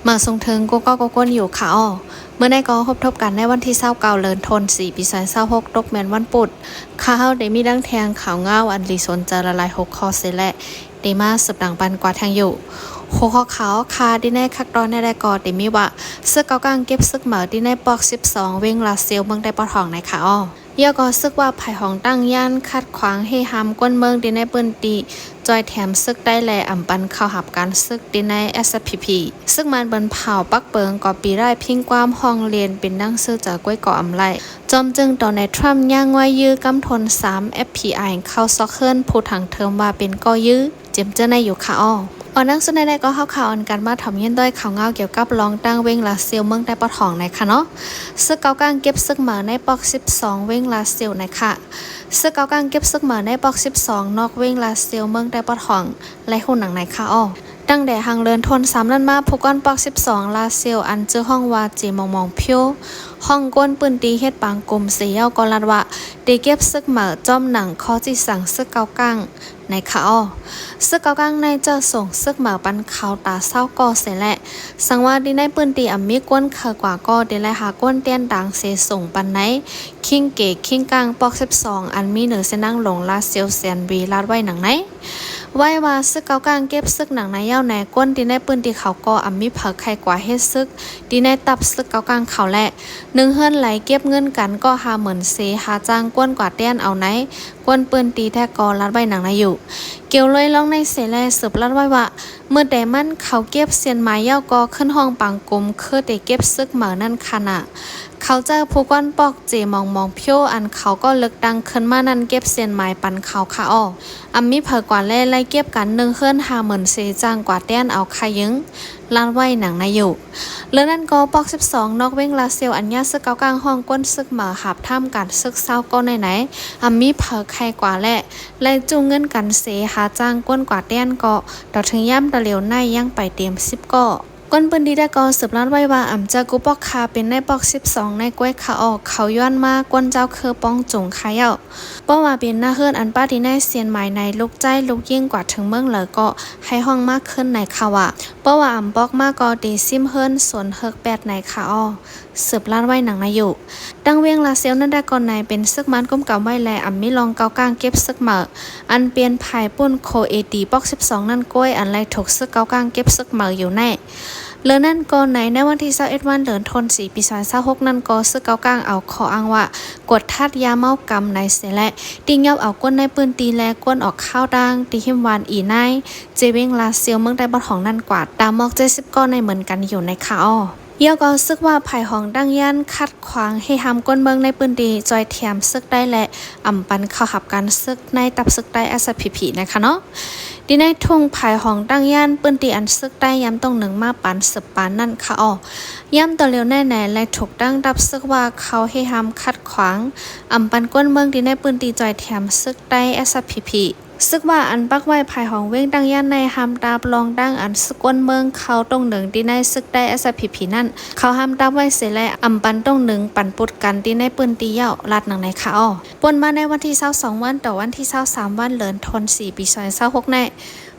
ມາສົ່ງເຖິງກູ່ເກົ້າກູ່ກົ້ນຢູ່ຄ່ະເນາະ. ມື້ນີ້ກໍພົບທົບກັນໃນວັນທີຊາວເກົ້າ ເດືອນທັນວາ ປີສອງພັນຊາວຫົກ ຕົກແມ່ນວັນພຸດ. ຂ້າເຮົາໄດ້ມີດັ່ງແທງຂ່າວງາວອັນລີສົນໃຈຫຼາຍໆຫົວຂໍ້ເສຍແລະ ໄດ້ມາສືບດັງປັນກວ່າແທງຢູ່. ຫົວຂໍ້ຂ່າວຄ່ະ ທີ່ໃນຄັກຕອນນີ້ໄດ້ກໍໄດ້ມີວ່າ ຊຶກເກົ້າກ້າງເກັບຊຶກໃໝ່ທີ່ໃນປອກສິບສອງ ເວັງລາຊຽວ ເມືອງໃຕ້ປອດຫ້ອງໃນຄ່ະເນາະ. ແລ້ວກໍຊຶກວ່າພາຍຫ້ອງຕັ້ງຢ້ານຂັດຂວາງເຮຫ້າມຄົນເມືອງທີ່ໃນພື້ນທີ່ ຈ່ອຍແຖມຊຶກໄດ້ ແລະ ອຳປັນເຂົ້າຮັບການຊຶກທີ່ໃນ ເອສເອສພີພີ ຊຶກມານເບີນເຜົາປັກເປິງກໍປີໄດ້ພິງຄວາມຮ້ອງລຽນເປັນໜັງສືຈາກກ້ວຍກໍອຳໄລ ຈອມຈຶ່ງໂດນັລ ທຣຳ ຍ່າງໄວ້ຢື້ກຳທົນສາມ ເອັຟບີໄອ ເຂົ້າຊອກເຮືອນຜູ້ທັງເທີມວ່າເປັນກໍຢື້ ເຈັມເຈີໃນຢູ່ຄ່ະເນາະ. ອອນໜັງສືໃນໄດ້ກໍເຮົາຂ່າວອັນກັນມາຖອມຍິນດ້ວຍຂ່າວງາວກ່ຽວກັບລອງຕັ້ງເວັງລາຊຽວ ເມືອງໃຕ້ປອດຫ້ອງໃນຄ່ະເນາະ. ຊຶກເກົ້າກ້າງເກັບຊຶກໃໝ່ໃນປອກສິບສອງ ເວັງລາຊຽວໃນຄ່ະ. ຊຶກເກົ້າກ້າງເກັບຊຶກໃໝ່ໃນປອກສິບສອງ ນອກເວັງລາຊຽວ ເມືອງໃຕ້ປອດຫ້ອງ ແລະ ຫຸນໜັງໃນຄ່ະເນາະ. ຕັ້ງແຕ່ຫາງເດືອນທັນວາມານັ້ນມາ ຜູ້ກວນປອກສິບສອງລາຊຽວ ອັນຊື່ຮ້ອງວ່າ ເຈມອງມອງພຽວ ຮ້ອງກວນພື້ນທີ່ເຮັດບາງກຸ່ມເສຍແລ້ວກໍລັດວ່າ ໄດ້ເກັບຊຶກໃໝ່ ຈອມໜັງຂໍ້ຈີ່ສັ່ງຊຶກເກົ້າກ້າງໃນຄ່ະເນາະ. ຊຶກເກົ້າກ້າງໃນຈະສົ່ງຊຶກໃໝ່ປັນເຂົາຕາຊາວກໍເສຍແລະ ສັງວ່າທີ່ໃນພື້ນທີ່ອຳມີກວນເຄີຍກວ່າກໍໄດ້ໄລ່ຫາກວນແຕ່ນຕ່າງເສສົ່ງປັນໃນ ຄີງເກ ຄີງກາງ ປອກສິບສອງ ອັນມີເໜືອເຊນທາງຫຼວງລາຊຽວແສນວີ ລາດໄວ້ໜັງໃນ ໄວ້ວ່າ ຊຶກເກົ້າກ້າງເກັບຊຶກໜັງໃນແລ້ວໃນ ຄົນທີ່ໃນພື້ນທີ່ເຂົາກໍອຳມີເຜີາໄຂ່ກວ່າເຮັດຊຶກ ທີ່ໃນຕັບຊຶກເກົ້າກ້າງເຂົາແລະ ໜຶ່ງເຮືອນໄລ່ເກັບເງິນກັນກໍຫ້າໝື່ນເຊ ຫາຈ້າງກວນກວ່າແຕ່ນເອົາໃນ ຄົນພື້ນທີ່ແທ້ກໍລາດໄວ້ໜັງໃນຢູ່. ກ່ຽວລອຍລອງໃນເສແລ ສືບລາດໄວ້ວ່າ ເມື່ອແຕ່ມັນເຂົາເກັບເຊນໃໝ່ແລ້ວກໍຂຶ້ນຮ້ອງບາງກຸ່ມ ຄືໄດ້ເກັບຊຶກໃໝ່ນັ້ນຂະນະ ເຂົາເຈົ້າຜູ້ກວນປອກເຈມອງມອງພຽວ ອັນເຂົາກໍເລືອກຕັ້ງຂຶ້ນມານັ້ນເກັບເຊນໃໝ່ປັນເຂົາຄ່ະເນາະ. ອຳມີເຜີກວ່າແລໄລ່ເກັບກັນໜຶ່ງເຮືອນຫ້າໝື່ນເຊ ຈ້າງກວ່າແຕ່ນເອົາຄ່າຢືມ ລາດໄວ້ໜັງໃນຢູ່. ເລື່ອງນັ້ນກໍປອກສິບສອງ ນອກເວັງລາຊຽວ ອັນຍາຊຶກເກົ້າກ້າງຮ້ອງກວນຊຶກໃໝ່ຫາບທາມການຊຶກຊາວກໍໃນໃນ ອຳມີເຜີໄຂ່ກວ່າແລ ໄລ່ຈູ້ເງິນກັນເສ ຫາຈ້າງກວນກວ່າແຕ່ນກໍ ຕໍ່ເຖິງຍາມຕະຫຼຽວໃນຍັງໄປເຕັມສິບກໍ. ຄົນພື້ນທີ່ໄດ້ກໍສືບລາດໄວ້ວ່າ ອຳຈາກກູ່ປອກຄ່າເປັນໃນປອກສິບສອງໃນກ້ວຍຄ່ະເນາະ ເຂົາຍ້ອນມາກວນເຈົ້າຄືປອງຈຸງຄ່າເຍົາ ເພາະວ່າເປັນໜ້າເຮືອນອັນປ້າທີ່ໃນເຊນໃໝ່ໃນ ລູກຊາຍລູກຍິງກວ່າເຖິງເມືອງເລີຍກໍໃຫ້ຮ້ອງມາຄືນໃນຄ່ະວ່າ ເພາະວ່າອຳປອກມາກໍໄດ້ຊິມເຮືອນສວນເຮີກແປດໃນຄ່ະເນາະ. ສືບລາດໄວ້ໜັງໃນຢູ່. ຕັ້ງເວັງລາຊຽວນັ້ນໄດ້ກໍໃນເປັນຊຶກມານກຸມກຳໄວ້ແລ ອຳມີລອງເກົ້າກ້າງເກັບຊຶກໃໝ່ ອັນເປັນພາຍປຸ້ນໂຄເອຕີປອກສິບສອງນັ້ນກ້ວຍ ອັນໄລ່ຖືກຊຶກເກົ້າກ້າງເກັບຊຶກໃໝ່ຢູ່ໃນ ເລື່ອງນັ້ນກໍໃນ ໃນວັນທີຊາວເອັດ ວັນເດືອນທັນວາ ປີສອງພັນຊາວຫົກນັ້ນກໍ ຊຶກເກົ້າກ້າງເອົາຂໍ້ອ້າງວ່າ ກວດທັດຢາເມົາກຳໃນເສແລ ຕິຫຍັບເອົາຄົນໃນພື້ນທີ່ແລ ຄົນອອກຂ່າວຕ່າງທີ່ຫິມບ້ານອີນາຍ ເຈເວັງລາຊຽວ ເມືອງໃຕ້ປອດຫ້ອງນັ້ນກວ່າ ຕາມອກເຈັດສິບກໍໃນເໝືອນກັນຢູ່ໃນຄ່ະເນາະ. ແລ້ວກໍຊຶກວ່າພາຍຫ້ອງຕັ້ງຢ້ານຂັດຂວາງເຮຫ້າມຄົນເມືອງໃນພື້ນທີ່ ຈ່ອຍແຖມຊຶກໄດ້ ແລະ ອຳປັນເຂົ້າຮັບການຊຶກໃນຕັບຊຶກໃຕ້ ເອສເອສພີພີໃນຄ່ະເນາະ. ທີ່ໃນທຸ່ງພາຍຫ້ອງຕັ້ງຢ້ານ ພື້ນທີ່ອັນຊຶກໃຕ້ຍາມຕ້ອງໜຶງມາປານສືບປານນັ້ນຄ່ະເນາະ. ຍາມຕໍ່ຫຼຽວໃນໃນ ແລະ ຖືກຕັ້ງຕັບຊຶກວ່າເຂົາເຮຫ້າມຂັດຂວາງ ອຳປັນຄົນເມືອງທີ່ໃນພື້ນທີ່ຈ່ອຍແຖມຊຶກໃຕ້ ເອສເອສພີພີ ຊຶກວ່າອັນປັກໄວ້ພາຍຫ້ອງເວັງຕັ້ງຢ້ານໃນ ຫ້າມຕາບລອງຕັ້ງອັນຊຶກຄົນເມືອງເຂົາຕ້ອງໜຶງທີ່ໃນຊຶກໃຕ້ ເອສເອສພີພີນັ້ນ ເຂົາຫ້າມຕາບໄວ້ເສແລ ອຳປັນຕ້ອງໜຶງປັນປຸດກັນທີ່ໃນພື້ນທີ່ເຍົາະ ລາດໜັງໃນຄ່ະເນາະ. ປົນມາໃນວັນທີຊາວສອງ ວັນ ຕໍ່ວັນທີຊາວສາມ ວັນເລີນທອນສີ່ ປີສອງພັນຊາວຫົກໃນ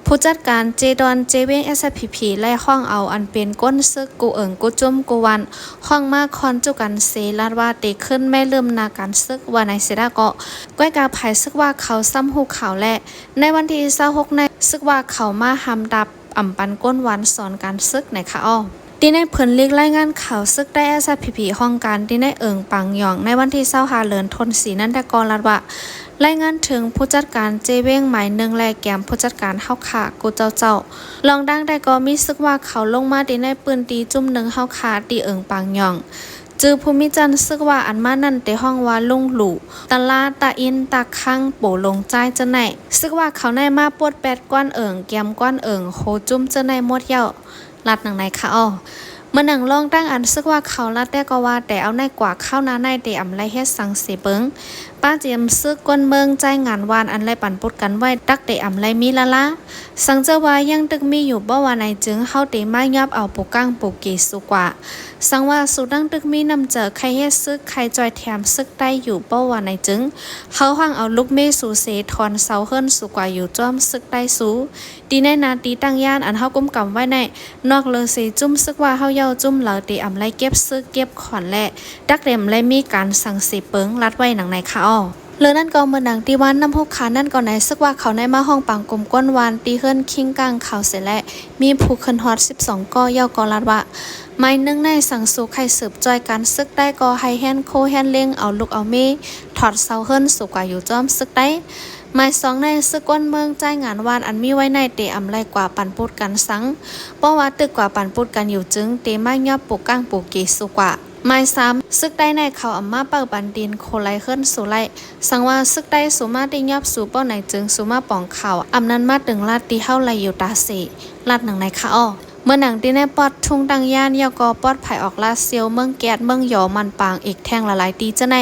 ຜູ້ຈັດການເຈດອນເຈເວັງ ເອສເອສພີພີ ໄລ່ຮ້ອງເອົາອັນເປັນກົ້ນຊຶກ ກູ່ເອີງ ກູ່ຈຸ້ມ ກູ່ວັນ ຮ້ອງມາຄອນຈຸກັນເສ ລາດວ່າເຕະຂຶ້ນແມ່ເລີ່ມໜ້າການຊຶກ ວ່າໃນເສດາເກາະ ກ້ວຍກາພາຍຊຶກວ່າເຂົາຊ້ຳຮູ້ຂ່າວແລະ ໃນວັນທີຊາວຫົກໃນ ຊຶກວ່າເຂົາມາຫ້າມຕາບ ອຳປັນກົ້ນວັນສອນການຊຶກໃນຄ່ະເນາະ. ທີ່ໃນເພິ່ນລີກລາຍງານຂ່າວຊຶກໃຕ້ ເອສເອສພີພີ ຫ້ອງການທີ່ໃນເອີງປາງຢອງ ໃນວັນທີຊາວຫ້າເດືອນທະນວາ ສອງພັນຊາວສີ່ນັ້ນແຕ່ກໍລັດວ່າ ລາຍງານເຖິງຜູ້ຈັດການເຈເວງໝາຍໜຶ່ງ ແລະ ແກມຜູ້ຈັດການເຮົາຂ້າກູ່ເຈົ້າເຈົ້າ. ລອງດັ່ງໃດກໍມີຊຶກວ່າເຂົາລົງມາທີ່ໃນພື້ນທີ່ຈຸ້ມໜຶ່ງເຮົາຂ້າທີ່ເອີງປາງຢອງ. ຈື່ຜູ້ມີຈັນຊຶກວ່າອັນມານັ້ນແຕ່ຮ້ອງວ່າລຸງຫຼູ, ຕະລາ, ຕາອິນ, ຕາຄັງ, ໂປລົງຈ້າຍເຈົ້າໃນ. ຊຶກວ່າເຂົາໃນມາປົດແປດກ້ອນເອີງ, ແກມກ້ອນເອີງ, ໂຮຈຸ້ມເຈົ້າໃນໝົດແລ້ວ. ລັດໜັງໃນຄ່ະເນາະ. ເມື່ອໜັງລອງຕັ້ງອັນຊຶກວ່າເຂົາລັດແຕ່ກໍວ່າແຕ່ເອົາໃນກວ່າຄາວໜ້າໃນເຕອຳໄລເຮັດສັງເສເບິ່ງ. ປາເຈມຊຶກກ້ນເມືອງ ຈ່າຍງານວານ ອັນໄລປັ່ນປຸດກັນໄວ້ ຕັກເຕອຳໄລມີລະລາ. ສັງເຈີວ່າຍັງຕຶກມີຢູ່ບໍ່ວ່າໃນຈຶ່ງ ເຮົາເຕມາຍອບເອົາປູກາງປູເກສູກວ່າ. ສັງວ່າສູຕັ້ງຕຶກມີນ້ຳໃຈ ໃຄ່ເຮັດຊຶກ ໃຄ່ຈ່ອຍແຖມຊຶກໃຕ້ຢູ່ບໍ່ວ່າໃນຈຶ່ງ ເຮົາຫາງເອົາລູກເມສູເສ ຖອນເສົາເຮືອນສູກວ່າຢູ່ຈ້ອມຊຶກໃຕ້ສູ. ທີ່ໃນນາຕີຕັ້ງຢ້ານ ອັນເຮົາກຸມກຳໄວ້ໃນ ນອກເລີເສຈຸ້ມຊຶກວ່າເຮົາເຍົາຈຸ້ມເລີ ເຕອຳໄລເກັບຊຶກເກັບຂອນແລະ ຕັກເຕອຳໄລມີການສັງເສເປິງ ລັດໄວ້ໜັງໃນຄະອໍ. ເລີນັ້ນກໍເໝືອນດັ່ງທີ່ວ່ານຳຮູ້ຂ່າວນັ້ນກໍໃນ ຊຶກວ່າເຂົາໃນມາຮ້ອງປາງກຸ່ມກ້ນວານ ທີ່ເຮືອນຄິງກາງເຂົາເສແລະ ມີຜູ້ຂຶ້ນຮອດສິບສອງກໍ ເຍົາກໍລັດວ່າ ໝາຍໜຶ່ງໃນສັງສູໄຂ່ສືບຈ່ອຍກັນຊຶກໃຕ້ ກໍໃຫ້ແຮນໂຄແຮນເລັງ ເອົາລູກເອົາເມ ຖອດເສົາເຮືອນສູກວ່າຢູ່ຈ້ອມຊຶກໃຕ້. ໝາຍສອງໃນຊຶກກ້ນເມືອງ ຈ່າຍງານວານ ອັນມີໄວ້ໃນ ເຕອຳໄລກວ່າປັ່ນປຸດກັນສັງ ເພາະວ່າຕຶກກວ່າປັ່ນປຸດກັນຢູ່ຈຶ່ງ ເຕມາຍອບປູກາງປູເກສູກວ່າ. ໝາຍສາມ ຊຶກໃຕ້ໃນເຂົາອຳມາເປີດປັນດິນໂຄໄລເຮືອນສູໄລ. ສັງວ່າຊຶກໃຕ້ສູມາຕິຍອບສູປ້ອນໃນຈຶ່ງ ສູມາປອງເຂົາ ອຳນັ້ນມາຕຶງລັດທີ່ເຮົາໄລຢູ່ຕາເສ ລັດໜັງໃນຄະອໍ. ເໝືອນດັ່ງທີ່ໃນປອດທຸ່ງຕັ້ງຢ້ານ ເຍົາກໍປອດໄພອອກລາດຊຽວ ເມືອງແກດ ເມືອງຢໍ ມັນປາງ ອີກແທ່ງຫຼາຍໆທີ່ຈະໃນ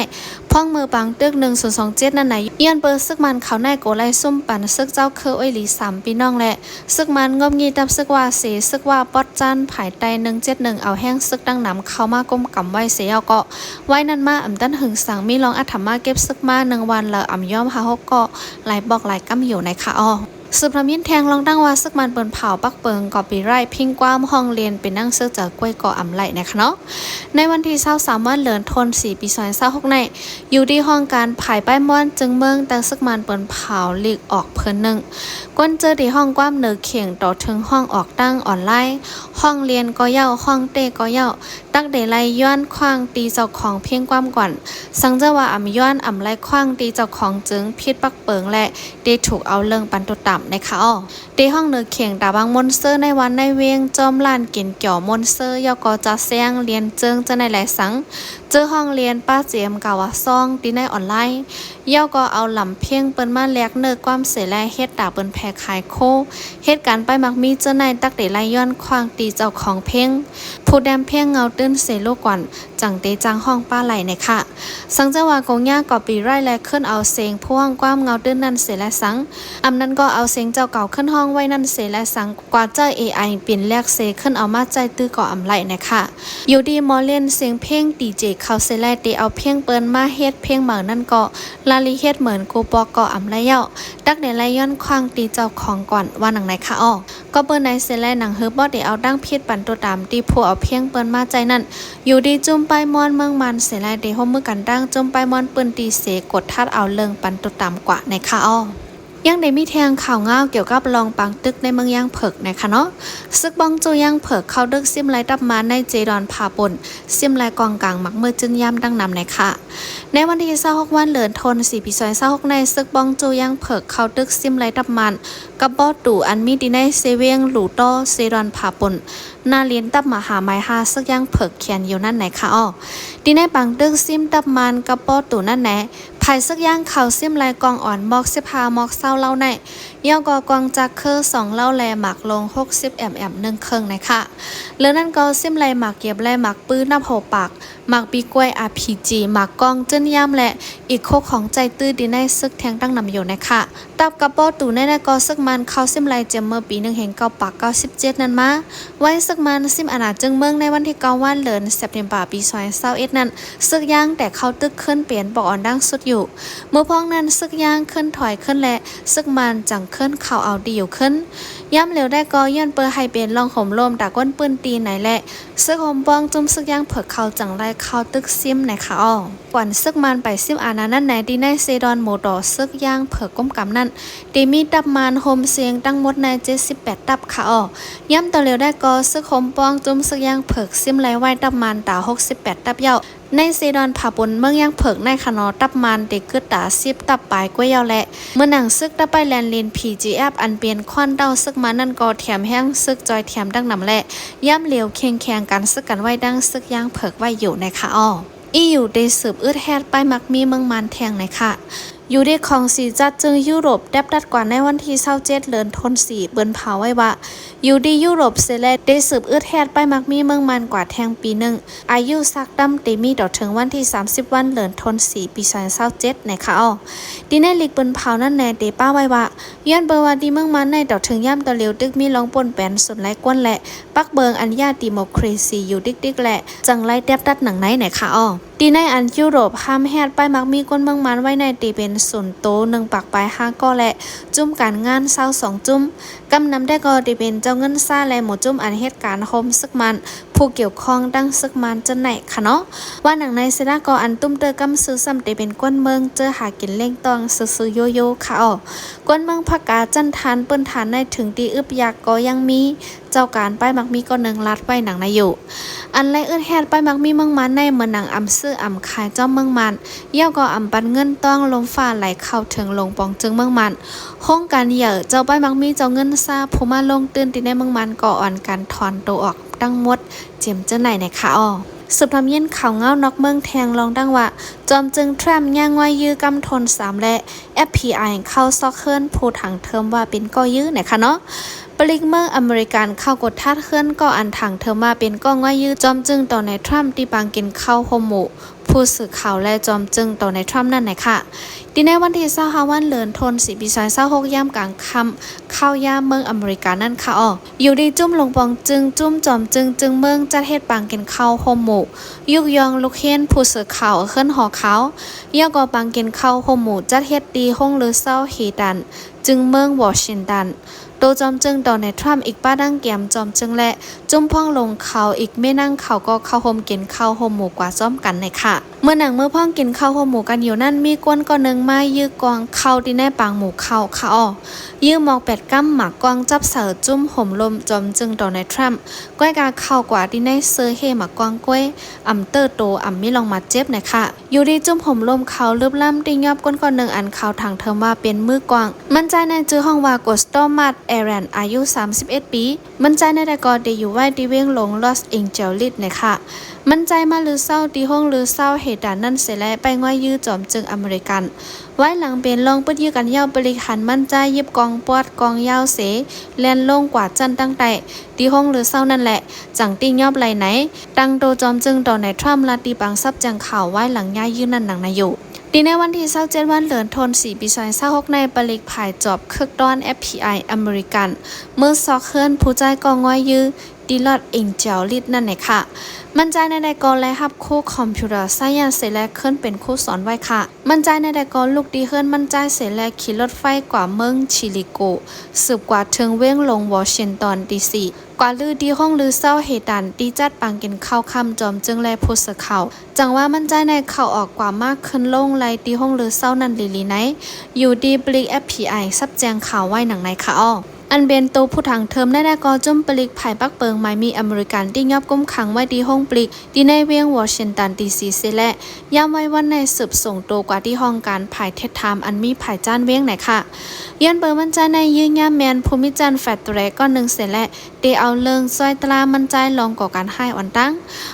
ພ້ອມເມືອປາງຕຶກໜຶ່ງສູນສອງເຈັດນັ້ນໃນ ຍ້ອນເປີຊຶກມັນເຂົາໃນໂກໄລຊຸມປັນຊຶກເຈົ້າເຄີອອຍຫຼີສາມພີ່ນ້ອງແລະ ຊຶກມັນງົບງີດຕັບຊຶກວ່າເສ ຊຶກວ່າປອດຈ້ານພາຍໃຕ້ໜຶ່ງເຈັດໜຶ່ງ ເອົາແຮງຊຶກຕັ້ງນຳເຂົ້າມາກຸມກຳໄວ້ເສ ເຍົາກໍໄວ້ນັ້ນມາອຳຕັນຫຶງສັງ ມີລອງອາດທຳມາເກັບຊຶກມາໜຶ່ງວັນລະອຳຍອມຫ້າຫົກກໍ ຫຼາຍບອກຫຼາຍກຳຢູ່ໃນຄະອໍ. ສືບທຳຍິນແທງລອງຕັ້ງວ່າ ຊຶກມັນເປີນເຜົາປັກເປິງ copyright ພິງຄວາມຮ້ອງລຽນເປັນໜັງສືເຈີກ້ວຍກໍອຳໄລໃນຄະເນາະ. ໃນວັນທີຊາວສາມວັນເດືອນໂທນສີ່ ປີສອງພັນຊາວຫົກໃນ ຢູ່ທີ່ຫ້ອງການພາຍປ້າຍມ່ອນຈຶ່ງເມືອງ ແຕ່ຊຶກມັນເປີນເຜົາລີກອອກເພີນໜຶ່ງ ກ້ນເຈີທີ່ຮ້ອງຄວາມເໜີເຂ່ງ ຕໍ່ເຖິງຮ້ອງອອກທາງອອນລາຍ ຮ້ອງລຽນກໍເຍົາ ຮ້ອງເຕ້ກໍເຍົາ ຕັກເດໄລຍ້ອນຂວ້າງຕີເຈົ້າຂອງເພງຄວາມກ່ອນ ສັງເຈີວ່າອຳຍ້ອນອຳໄລຂວ້າງຕີເຈົ້າຂອງຈຶ່ງຜິດປັກເປິງ ແລະ ເດຖືກເອົາເລື່ອງປັນຕຸດຕາມໃນຄະອໍ. ເດຮ້ອງເໜີເຂ່ງຕາບາງມ່ວນເຊີໃນວັນໃນເວງ ຈອມລ້ານກິນກຽວມ່ວນເຊີ ເຍົາກໍຈະແຊງລຽນເຈີງຈະໃນແລສັງ ເຈີຮ້ອງລຽນປ້າເຈມກາວາຊອງ ທີ່ໃນອອນລາຍ ເຍົາກໍເອົາລຳເພງເປິ່ນມາແລກເນີກຄວາມເສແລ ເຮັດຕາເປິ່ນແຜ່ຂາຍໂຄ ເຮັດການປ້າຍມັກມີເຈີໃນ ຕັກເດໄລຍ້ອນຂວ້າງຕີເຈົ້າຂອງເພງ ຜູ້ແດມເພງເງົາຕື່ນເສລູກກ່ອນ ຈັ່ງເຕຈ້າງຮ້ອງປ້າໄລໃນຄະ. ສັງເຈີວ່າກົງຍາ copyright ແລະ ຂຶ້ນເອົາເສງຜູ້ຮ້ອງຄວາມເງົາຕື່ນນັ້ນເສແລສັງ ອຳນັ້ນກໍເອົາເສງເຈົ້າເກົ່າຂຶ້ນຮ້ອງໄວ້ນັ້ນເສແລສັງ ກວ່າໃຊ້ ເອໄອ ປິ່ນແລກເສ ຂຶ້ນເອົາມາໃຊ້ຕື້ກໍອຳໄລໃນຄະ. ຢູ່ດີໝໍຫຼິ້ນເສງເພງ ດີເຈ ເຂົາເສແລ ເຕເອົາເພງເປິ່ນມາເຮັດເພງໃໝ່ນັ້ນກໍລະລີເຮັດເໝືອນກູປອກກໍອຳໄລເຍົາ ຕັກເດໄລຍ້ອນຂວ້າງຕີເຈົ້າຂອງກ່ອນ ວ່າໜັງໃນຄະອໍ. ກໍເປີໃນເສແລ ໜັງຮືປ້ອດເດເອົາຕັ້ງຜິດປັນໂຕຕາມ ທີ່ຜູ້ເອົາພຽງເປິ່ນມາໃຈນັ້ນ ຢູ່ດີຈຸ້ມປ້າຍມ່ອນເມືອງມານເສແລ ເດຮ່ວມມືກັນຕັ້ງຈຸ້ມປ້າຍມ່ອນພື້ນທີ່ເສ ກົດທັດເອົາເລື່ອງປັນໂຕຕາມກວ່າໃນຄະອໍ. ຍັງໄດ້ມີແທ່ງຂ່າວງາວກ່ຽວກັບລອງປາງຕຶກໃນເມືອງຢາງເຜິກໃນຄະເນາະ. ຊຶກບ້ອງໂຈ້ຢາງເຜິກເຂົ້າຕຶກຊິມໄລ່ຕັບມານໃນເຈດອນຜາປຸນ ຊິມໄລ່ກອງກາງໝາກມືຈືນຢາມດັ່ງນຳໃນຄະ. ໃນວັນທີຊາວຫົກວັນເດືອນໂທນສີ່ ປີສອງພັນຊາວຫົກໃນ ຊຶກບ້ອງໂຈ້ຢາງເຜິກເຂົ້າຕຶກຊິມໄລ່ຕັບມານ ກັບບໍ່ຕູອັນມີທີ່ໃນເຊວຽງຫຼູໂຕ ເຊດອນຜາປຸນ ໜ້າລຽນຕັບມະຫາໄມຫ້າ ຊຶກຢາງເຜິກຂຽນຢູ່ນັ້ນໃນຄະອໍ. ທີ່ໃນປາງຕຶກຊິມຕັບມານກັບບໍ່ຕູນັ້ນແນ ພາຍຊຶກຢາງເຂົ້າຊິມໄລ່ກອງອອນໝອກສິບຫ້າ ໝອກຊາວເລົາໃນ ເຍົາກໍກອງຈັກຄືສອງເລົາແລ ໝາກລົງຫົກສິບແອມແອມໜຶ່ງເຄິ່ງໃນຄະ. ເລີນັ້ນກໍຊິມໄລ່ໝາກເກັບແລ ໝາກປື ນັບຫົວປາກ ໝາກປີກລ້ວຍ ອາພີຈີ ໝາກກອງຈືນຢາມ ແລະ ອີກຄູ່ຂອງໃຈຕື້ທີ່ໃນຊຶກແທ່ງຕັ້ງນຳຢູ່ໃນຄະ. ຕັບກັບບໍ່ຕູໃນນັ້ນກໍຊຶກມານເຂົ້າຊິມໄລ່ຈຳເມີປີໜຶ່ງພັນເກົ້າຮ້ອຍເກົ້າສິບເຈັດນັ້ນມາ. ໄວ້ຊຶກມານຊິມອານາຈຶງເມືອງໃນວັນທີເກົ້າວັນເດືອນເຊັບເທັມເປີ ປີສອງພັນຊາວເອັດນັ້ນ ຊຶກຢາງແຕ່ເຂົ້າຕຶກຂຶ້ນເປັນປອກອອນດັ່ງສຸດຢູ່. ເມື່ອພວກນັ້ນຊຶກຢາງຂຶ້ນຖອຍຂຶ້ນ ແລະ ຊຶກມານຈັ່ງຂຶ້ນເຂົ້າເອົາທີ່ຢູ່ຂຶ້ນ. ຍາມຫຼຽວໄດ້ກໍຍ້ອນເປີໃຫ້ເປັນລອງໂຫມໂລມຕາກົ້ນປືນຕີໃນ ແລະ ຊຶກໂຮມປ້ອງຈຸ້ມຊຶກຢາງເຜິກເຂົ້າຈັ່ງໄລ່ເຂົ້າຕຶກຊິມໃນຄະອໍ. ກ່ອນຊຶກມານໄປຊິມອານານັ້ນໃນ ທີ່ໃນເຊດອນໝູໂຕ ຊຶກຢາງເຜິກກຸມກຳນັ້ນ ທີ່ມີຕັບມານໂຮມເຊງຕັ້ງໝົດໃນເຈັດສິບແປດຕັບຄະອໍ. ຍາມຕໍ່ຫຼຽວໄດ້ກໍຊຶກໂຮມປ້ອງຈຸ້ມຊຶກຢາງເຜິກຊິມໄລ່ໄວ້ຕັບມານຕາຫົກສິບແປດຕັບເຍົາ. ໃນເຊດອນຜາປຸນເມືອງຢາງເຜິກໃນຄະເນາະ ຕັບມານເຕກຶດຕາສິບຕັບປາຍກວ່າເຍົາ ແລະ ເມື່ອໜັງຊຶກຕະໄປແລນລິນ ພີຈີເອັຟ ອັນເປັນຂວັນເຕົ້າຊຶກມານນັ້ນກໍແຖມແຮງຊຶກຈອຍແຖມດັ່ງນຳ ແລະ ຍາມຫຼຽວເຄັ່ງແຂງກັນຊຶກກັນໄວ້ດັ່ງຊຶກຢາງເຜິກໄວ້ຢູ່ໃນຄະອໍ. ອີຢູ ເຕສືບອຶດແຮດປ້າຍມັກມີເມືອງມານແທ່ງໃນຄະ. ຢູ່ດີຂອງສີຈັດຈຶ່ງຢູໂຣບແຕບຕັດກວ່າໃນວັນທີຊາວເຈັດ ເດືອນຖົນສີ່ ເບິ່ນພາວໄວ້ວ່າ ຢູ່ດີຢູໂຣບເສແລະ ໄດ້ສືບອຶດແຮດປ້າຍມັກມີເມືອງມ່ານກວ່າແທ່ງປີໜຶ່ງ ອາຍຸສັກດຳເຕມີຕໍ່ເຖິງວັນທີສາມສິບວັນ ເດືອນຖົນສີ່ ປີສອງພັນຊາວເຈັດ ໃນຄະອໍ. ທີ່ໃນລິກເບິ່ນພາວນັ້ນແນເຕປ້າໄວ້ວ່າ ຍ້ອນເບີວ່າທີ່ເມືອງມ່ານໃນຕໍ່ເຖິງຍາມຕະຫຼຽວຕຶກມີລອງປົນແປນສຸນໄລກວນ ແລະ ປັກເບີງອັນຍາດີໂມເຄຣຊີຢູ່ດິກໆ ແລະ ຈັ່ງໄລແຕບຕັດໜັງໃນ ໃນຄະອໍ. ທີ່ໃນອັນຢູໂຣບຫ້າມແຮດປ້າຍມັກມີຄົນເມືອງມ່ານໄວ້ໃນເຕເປັນສູນໂຕໜຶ່ງປາກປາຍຫ້າກໍ ແລະ ຈຸ້ມການງານຊາວສອງຈຸ້ມ. ກຳນຳແຕ່ກໍເຕເປັນເຈົ້າເງິນຊາ ແລະ ໝູ່ຈຸ້ມອັນເຮັດການໂຮມຊຶກມ່ານ ຜູ້ກ່ຽວຂ້ອງຕັ້ງຊຶກມ່ານຈັ່ງໃນຄະເນາະ. ວ່າໜັງໃນເສລະກໍອັນຕຸ້ມເຕີກຳຊື່ຊ້ຳເຕເປັນຄົນເມືອງເຈີຫາກິນລ້ຽງຕ້ອງຊື່ໆໂຢໆຄະອໍ. ຄົນເມືອງພາກກາຈັ່ນທານເປີ້ນທານໃນເຖິງທີ່ອຶບຢາກກໍຍັງມີ ເຈົ້າການປ້າຍມັກມີກໍໜຶ່ງລາດໄວ້ໜັງໃນຢູ່. ອັນໄລອຶດແຮດປ້າຍມັກມີເມືອງມ່ານໃນເໝືອນໜັງອຳຊື້ອຳຂາຍຈ້ອມເມືອງມ່ານ ແລ້ວກໍອຳປັນເງິນຕ້ອງລົມຟ້າໄຫຼເຂົ້າເຖິງລົງປອງຈຶ່ງເມືອງມ່ານ. ໂຮງການໃຫຍ່ເຈົ້າປ້າຍມັກມີເຈົ້າເງິນຊາຜູ້ມາລົງທຶນທີ່ໃນເມືອງມ່ານກໍອ່ອນການຖອນໂຕອອກທັງໝົດ ເຈັມເຈີໄນໃນຄະອໍ. ສືບທຳຍິນຂ່າວເງົານອກເມືອງແທ່ງລອງດັ່ງວ່າ ຈອມຈຶ່ງທຣຳຍ່າງງອຍຢື້ກຳໂທນສາມ ແລະ ເອັຟບີໄອ ເຂົ້າຊອກເຮືອນຜູ້ຖັງເທີມວ່າເປັນກໍຢື້ໃນຄະເນາະ. ປະລິກເມືອງອາເມລິກັນເຂົ້າກວດທາດເຮືອນກໍອັນຖັງເທີມວ່າເປັນກໍງອຍຢື້ຈອມຈຶ່ງໂດນັລ ທຣຳ ທີ່ປາງກິນເຂົ້າໂຮມໝູ່ ຜູ້ສື່ຂ່າວ ແລະ ຈອມຈຶ່ງໂດນັລ ທຣຳ ນັ້ນໃນຄະ. ທີ່ໃນວັນທີຊາວຫ້າວັນ ເດືອນຖົນສີ່ ປີສອງພັນຊາວຫົກ ຍາມກາງຄ່ຳ ຄາວຍາມເມືອງອາເມລິກັນນັ້ນຄະອໍ. ຢູ່ດີຈຸ້ມລົງປອງຈຶ່ງ ຈຸ້ມຈອມຈຶ່ງຈຶ່ງເມືອງ ຈັດເຮັດປາງກິນເຂົ້າໂຮມໝູ່ ຍຸກຍອງລູກເຮນຜູ້ສື່ຂ່າວເຮືອນຫໍຂາວ ແລ້ວກໍປາງກິນເຂົ້າໂຮມໝູ່ ຈັດເຮັດທີ່ໂຮງລືເຊົາເຮຕັນ ຈຶ່ງເມືອງວໍຊິງຕັນ. ໂຕຈອມຈຶ່ງໂດນັລ ທຣຳ ອີກປ້າດັ່ງແກມຈອມຈຶ່ງ ແລະ ຈຸ້ມພ້ອງລົງເຂົາ ອີກແມ່ນາງເຂົາກໍເຂົ້າໂຮມກິນເຂົ້າໂຮມໝູ່ກວ່າພ້ອມກັນໃນຄະ. ເມື່ອໜັງມື້ພ້ອງກິນເຂົ້າໂຮມໝູ່ກັນຢູ່ນັ້ນ ມີຄົນກໍໜຶ່ງມາຢື້ກ່ອງເຂົ້າທີ່ໃນປາງໝູ່ເຂົ້າຄະອໍ. ຢື້ໝອກແປດກຳ ໝາກກ່ອງຈັບໃສ່ຈຸ້ມໂຮມລົມຈອມຈຶ່ງໂດນັລ ທຣຳ ກ້ອຍກາເຂົ້າກວ່າທີ່ໃນເຊີເຮໝາກກ່ອງກ້ວຍ ອຳເຕີໂຕ ອຳມີລອງມາເຈັບໃນຄະ. ຢູ່ດີຈຸ້ມໂຮມລົມເຂົາລຶບລ້ຳ ຕິຍອບຄົນກໍໜຶ່ງອັນເຂົາຖັງເທີມວ່າເປັນມືກອງ ມັນຈາຍໃນຈື່ຮ້ອງວ່າ ໂກສໂຕມັດ ແອແຣນ ອາຍຸສາມສິບເອັດປີ. ມັນຈາຍໃນແຕ່ກໍໄດ້ຢູ່ໄວ້ທີ່ວຽງຫຼວງລອສເອງເຈລິສໃນຄະ. ມັນຈາຍມາລືເຊົາທີ່ໂຮງລືເຊົາເຮຕັນນັ້ນເສແລະ ໄປງອຍຢື້ຈອມຈຶ່ງອາເມລິກັນ. ວາຍຫຼັງເປັນລອງປຶດຢື້ກັນຍາວ ປະລິກຫັນມັນຈາຍຢິບກອງປອດກອງຍາວເສ ແລ່ນລົງກວ່າຊັ້ນຕັ້ງໃຕ້ ທີ່ໂຮງລືເຊົານັ້ນແຫຼະ ຈັ່ງຕິຍອບໄລ່ໃນ ຕັ້ງໂຕຈອມຈຶ່ງໂດນັລ ທຣຳ ລາດທີ່ປາງຊັບແຈ້ງຂ່າວວາຍຫຼັງຍ້າຍຢື້ນັ້ນໜັງໃນຢູ່. ທີ່ໃນວັນທີຊາວເຈັດວັນ ເດືອນຖົນສີ່ ປີສອງພັນຊາວຫົກໃນ ປະລິກຝ່າຍຈອບເຄືອກຕ້ອນ ເອັຟບີໄອ ອາເມລິກັນ ເມືອງຊອກເຮືອນຜູ້ຈາຍກໍງອຍຢື້ ທີ່ລອດເອງເຈວລິດນັ້ນແຫຼະຄະ. ມັນຈາຍໃນໄດ້ກໍໄດ້ຮັບຄູຄອມພິວເຕີໄຊແອນເສແລະ ເຄີຍເປັນຄູສອນໄວ້ຄະ. ມັນຈາຍໃນໄດ້ກໍລຸກທີ່ເຮືອນມັນຈາຍເສແລະ ຂີ່ລົດໄຟກວ່າເມືອງຊິລິໂກ ສືບກວ່າເຖິງວຽງຫຼວງວໍຊິງຕັນ ດີຊີ ກວ່າລືທີ່ໂຮງລືເຊົາເຮຕັນ ທີ່ຈັດປາງກິນເຂົ້າຄ່ຳຈອມຈຶ່ງ ແລະ ຜູ້ສື່ຂ່າວ ຈັ່ງວ່າມັນຈາຍໃນເຂົ້າອອກກວ່າມາຂຶ້ນລົງໄລ່ທີ່ໂຮງລືເຊົານັ້ນລີໆໃນ ຢູ່ທີ່ປະລິກ ເອັຟບີໄອ ຊັບແຈ້ງຂ່າວໄວ້ໜັງໃນຄະອໍ. ອັນເປັນໂຕຜູ້ຖັງເທີມໃນໄດ້ກໍຈຸ້ມປະລິກຝ່າຍປັກເປິງໝາຍມີອາເມລິກັນທີ່ຍອບກຸມຂັງໄວ້ທີ່ໂຮງປະລິກ ທີ່ໃນວຽງວໍຊິງຕັນ ດີຊີ ເສແລະ ຍາມໄວວັນໃນສືບສົ່ງໂຕກວ່າທີ່ຫ້ອງການຝ່າຍເທັດທາມອັນມີຝ່າຍຈານວຽງໃນຄະ. ຍ້ອນເບີມັນຈາຍໃນຢືນຢັນແມ່ນຜູ້ມີຈັນແຟດເຕເຣດກ້ອນໜຶ່ງເສແລະ ເຕເອົາເລື່ອງຊ່ອຍຕາລາມັນຈາຍລອງກໍ່ການຮ້າຍອ່ອນຕັ້ງ.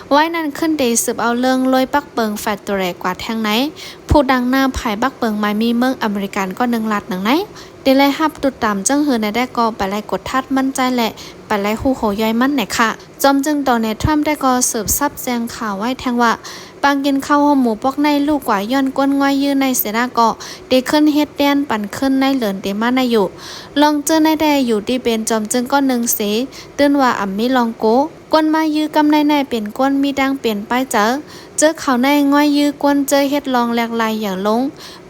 ໄວ້ນັ້ນຂຶ້ນເຕສືບເອົາເລື່ອງໂລຍປັກເປິງແຟດເຕເຣດກວ່າແທ່ງໃນ ຜູ້ດັງໜ້າຝ່າຍປັກເປິງໝາຍມີເມືອງອາເມລິກັນກ້ອນໜຶ່ງລາດໜັງໃນ ເຕໄດ້ຮັບຕຸດຕາມຈັ່ງເຫີນໃນໄດ້ກໍໄປໄລ່ກົດທັດມັນຈາຍ ແລະ ໄປໄລ່ຮູ້ໂຮຍ່ອຍມັນໃນຄະ. ຈອມຈຶ່ງໂດນັລ ທຣຳ ໄດ້ກໍສືບຊັບແຈ້ງຂ່າວໄວ້ແທ່ງວ່າ ປາງກິນເຂົ້າໂຮມໝູ່ປອກໃນລູກກວ່າຍ້ອນກົນງອຍຢື້ໃນເສນາກໍເຕຂຶ້ນເຮັດແດນປັນຂຶ້ນໃນເລີນເຕມາໃນຢູ່ ລອງເຈີໃນແດ່ຢູ່ທີ່ເປັນຈອມຈຶ່ງກ້ອນໜຶ່ງເສ ຕື່ນວ່າອຳມີລອງໂກ ຄົນມາຢື້ກຳໃນໃນເປັນຄົນມີດັ່ງເປັນປາຍເຈີ ເຈີເຂົາໃນງອຍຢື້ກົນເຈີເຮັດລອງແຫຼກລາຍໃຫຍ່ລົງ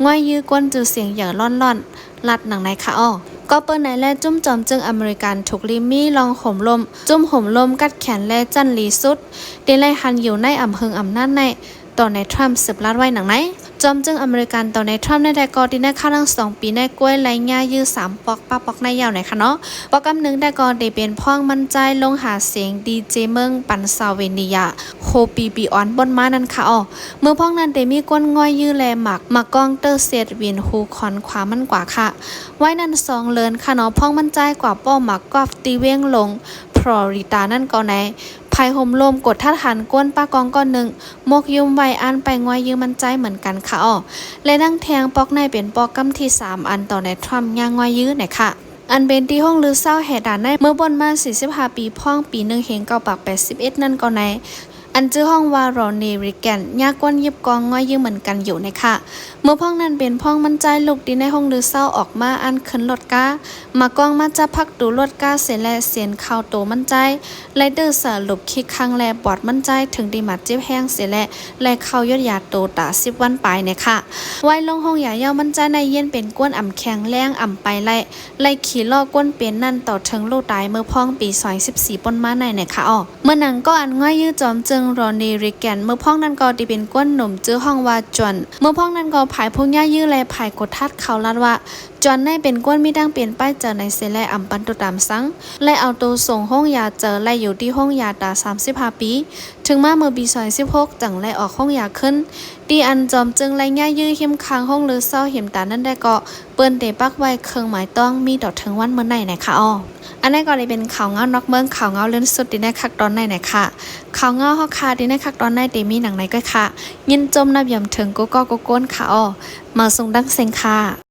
ງອຍຢື້ກົນຈື່ສຽງໃຫຍ່ລ້ອນໆ ລັດໜັງໃນຄະອໍ. ກໍເປີໃນແລະຈຸ້ມຈອມຈຶ່ງອາເມລິກັນຖືກລີມີລອງໂຫມລົມ ຈຸ້ມໂຫມລົມກັດແຂນແລະຈັ່ນລີສຸດ ເຕໄລ່ຫັນຢູ່ໃນອຳເຮີອຳນານໃນ ໂດນັລ ທຣຳ ສືບລາດໄວ້ໜັງໃນ. ຈອມຈຶ່ງອາເມລິກັນ ໂດນັລ ທຣຳ ໃນໄດ້ກໍທີ່ໃນຄາວທັງສອງປີໃນກ້ວຍໄລ່ຍາຢື້ສາມປອກປະປອກໃນຍາວໃນຄະເນາະ. ປອກກຳໜຶ່ງໄດ້ກໍໄດ້ເປັນພ້ອງມັນຈາຍລົງຫາສຽງດີເຈເມືອງປັນຊາເວເນຍ ໂຄປີບີອອນບົນມານັ້ນຄະອໍ. ເມື່ອພ້ອງນັ້ນໄດ້ມີກົນງອຍຢື້ແລະໝາກ ໝາກກ້ອງເຕີເສດວິນຫູຄອນຂວາມັນກວ່າຄະ. ໄວ້ນັ້ນສອງເລີນຄະເນາະ ພ້ອງມັນຈາຍກວ່າປ້ອມໝາກກອບທີ່ວຽງລົງຟລໍຣິດານັ້ນກໍໃນ ພ ພາຍໂຮມໂລມກົດທັດຫັນກ້ວນປ້າກອງກ້ອນໜຶ່ງ ໝົກຫຍຸ້ມໄວ້ອ່ານປ້າຍງ້ອຍຢື້ມັນຈາຍເໝືອນກັນຄະອໍ ແລະ ນັ່ງແທ່ງປອກໃນເປັນປອກກຳທີສາມ ອັນໂຕນາຍທຣຳຍ່າງງ້ອຍຢື້ນະຄະ ອັນເປັນທີ່ຫົງລືເຊົາແຫ່ດ່ານໃນເມື່ອບ່ອນມາສີ່ສິບຫ້າປີ ພອງປີໜຶ່ງເຮງເກົ້າປາກແປດສິບເອັດນັ້ນກໍໃນ ອັນຈື່ຫ້ອງວ່າ Ronald Reagan ຍາກວນຫຍິບກອງງ້ອຍຢື້ເໝືອນກັນຢູ່ນະຄະ ເມື່ອພອງນັ້ນເປັນພອງມັນຈາຍລຸກທີ່ໃນຫົງລືເຊົາອອກມາອ່ານຂຶ້ນລົດກາ ມາກອງມາຈັບພັກຕູລົດກາເສແລະເຊັນເຂົ້າໂຕມັນຈາຍ ແລະ ດື້ສະຫຼຸບຄີກຄັງແລະປອດມັນຈາຍເຖິງທີ່ບາດເຈັບແຮງເສແລະ ແລະ ເຂົ້າຢົດຢາໂຕຕາສິບວັນປາຍນະຄະ ໄວ້ລົງໂຮງຢາເຍົາມັນຈາຍໃນເຢັນເປັນກວນອຳແຂງແລງອຳໄປໄດ້ ໄລ່ຂີ່ລໍ້ກ້ວນເປັນນັ້ນຕໍ່ເຖິງລູກຕາຍເມື່ອພອງປີສອງພັນສິບສີ່ປົນມາໃນນະຄະອໍ ເມື່ອນາງກໍອັນງ້ອຍຢື້ຈອມເຈີງ Ronald Reagan ເມື່ອພອງນັ້ນກໍທີ່ເປັນກ້ວນໜຸ່ມຈື່ຫ້ອງວ່າ John ເມື່ອພອງນັ້ນກໍພາຍຜູ້ຍ່າຍຢື້ແລະພາຍກົດທັດເຂົາລາດວ່າ John ໃນເປັນກ້ວນມີຕັ້ງເປັນປ້າຍເຈີໃນເສແລະອຳປັນໂຕຕາມສັງ ແລະ ເອົາໂຕສົ່ງໂຮງຢາເຈີໄລ່ຢູ່ທີ່ໂຮງຢາຕາສາມສິບຫ້າປີ ເຖິງມາເມື່ອປີສອງພັນສິບຫົກຈັ່ງໄລ່ອອກໂຮງຢາຂຶ້ນ ທີ່ອັນຈອມເຈີງໄລ່ຍ່າຍຢື້ຫິມຄາງຫົງລືເຊົາຫິມຕານັ້ນໄດ້ກໍ ເປີ້ນໄດ້ປັກໄວ້ເຄື່ອງໝາຍຕ້ອງມີຕໍ່ເຖິງວັນເມື່ອໃນນະຄະອໍ ອັນນັ້ນກໍໄດ້ເປັນຂ່າວງາວນອກເມືອງ ຂ່າວງາວລື່ນສຸດທີ່ໃນຄັກຕອນໃນນະຄະ ຂ່າວງາວເຮົາຄາທີ່ໃນຄັກຕອນໃນທີ່ມີໜັງໃນກ້ອຍຄະ ຍິນຊົມນັບຢາມເຖິງກູ່ກໍກູ່ກົ້ນຄະອໍ ມາສົ່ງດັງເຊັງຄະ.